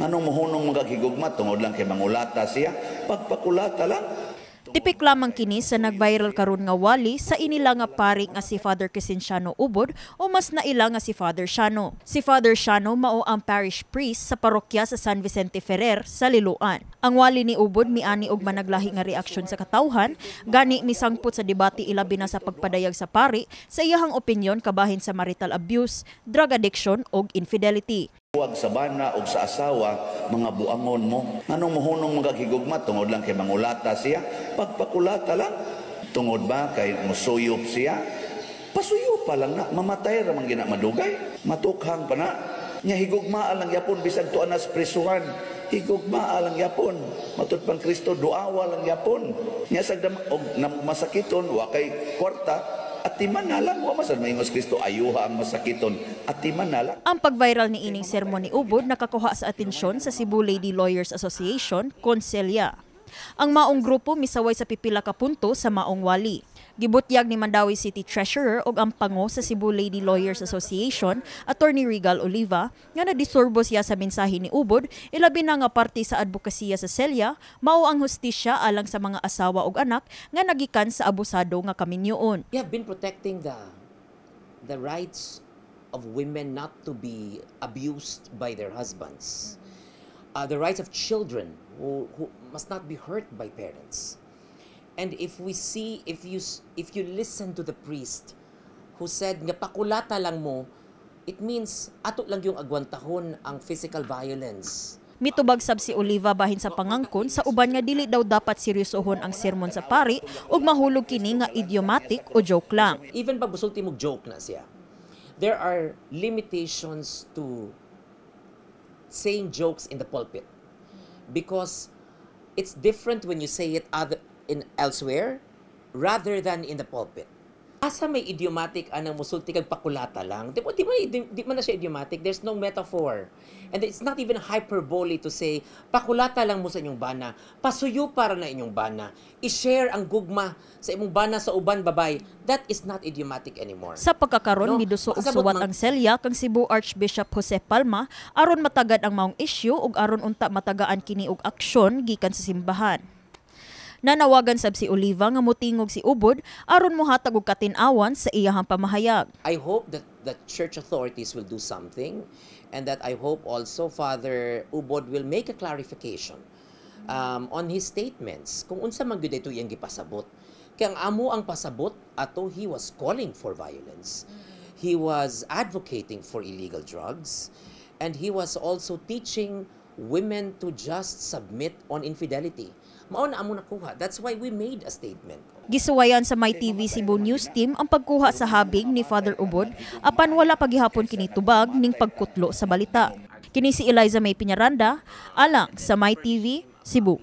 Nganong mohunong man kag higugma tungod lang kay mangulata siya? Pagpakulata lang. Tipik lamang kini sa nag-viral karon nga wali sa inila nga pari nga si Father Crescenciano Ubod o mas naila nga si Father Shano. Si Father Shano mao ang parish priest sa parokya sa San Vicente Ferrer sa Liloan. Ang wali ni Ubod miani og managlahi nga reaksyon sa katawhan, gani misangpot sa debate ilabi na sa pagpadayag sa pari sa iyahang opinyon kabahin sa marital abuse, drug addiction ug infidelity. Huwag sa bana og sa asawa, mga buangon mo. Nganong mohunong man kag higugma tungod lang kay mangulata siya? Pagpakulata lang. Tungod ba kay musuyop siya? Pasuyo pa lang na, mamatay ra man gina madugay. Matukhang pa na. Nya higugmaa lang yapon bisag tuan nas prisuhan. Higugmaa lang yapon. Matud pang Kristo, duawa lang yapon. Nya sa og masakiton wa kay kwarta, atiman na lang. Wa masad maingos Kristo ayuha ang masakiton. Atiman na lang. Ang pag-viral ni ining sermon ni Ubod nakakuha sa atensyon sa Cebu Lady Lawyers Association, Konselya. Ang maong grupo misaway sa pipila ka punto sa maong wali. Gibutyag ni Mandaue City Treasurer og ang pango sa Cebu Lady Lawyers Association, Attorney Regal Oliva, nga nadisturbo siya sa mensahe ni Ubod, ilabi na nga parte sa advokasya sa Selya, mao ang hustisya alang sa mga asawa ug anak nga nagikan sa abusado nga kaminyoon. We have been protecting the rights of women not to be abused by their husbands. The rights of children who must not be hurt by parents. And if we see, if you listen to the priest who said nga pakulata lang mo, it means ato lang yung agwantahon ang physical violence. Mitubag sab si Oliva bahin sa pangangkon sa uban nga dili daw dapat seryosohon ang sermon sa pari ug mahulog kini nga idiomatic o joke lang. Even pag musulti mo joke na siya, there are limitations to saying jokes in the pulpit because it's different when you say it other in elsewhere rather than in the pulpit. Asa may idiomatic anang musulti kag pakulata lang? Di man na siya idiomatic. There's no metaphor. And it's not even hyperbole to say, pakulata lang mo sa inyong bana, pasuyo para na inyong bana, i-share ang gugma sa imong bana sa uban babay. That is not idiomatic anymore. Sa pagkakaron, No, miduso og makasabot suwat ang Selya kang Cebu Archbishop Jose Palma aron matagad ang maong isyu ug aron unta matagaan kini og aksyon gikan sa simbahan. Nanawagan sab si Oliva nga mutingog si Ubod aron mohatag og katin-awan sa iyahang pamahayag. I hope that the church authorities will do something and that I hope also Father Ubod will make a clarification on his statements kung unsa man gyud ito iyang gipasabot. Kaya ang amo ang pasabot ato, he was calling for violence. He was advocating for illegal drugs and he was also teaching women to just submit on infidelity. Mao na amo nakuha. That's why we made a statement. Gisuwayan sa MyTV Cebu News Team ang pagkuha sa habig ni Father Ubod apan wala pagihapon kini tubag ning pagkutlo sa balita. Kini si Eliza May Piñaranda alang sa MyTV Cebu.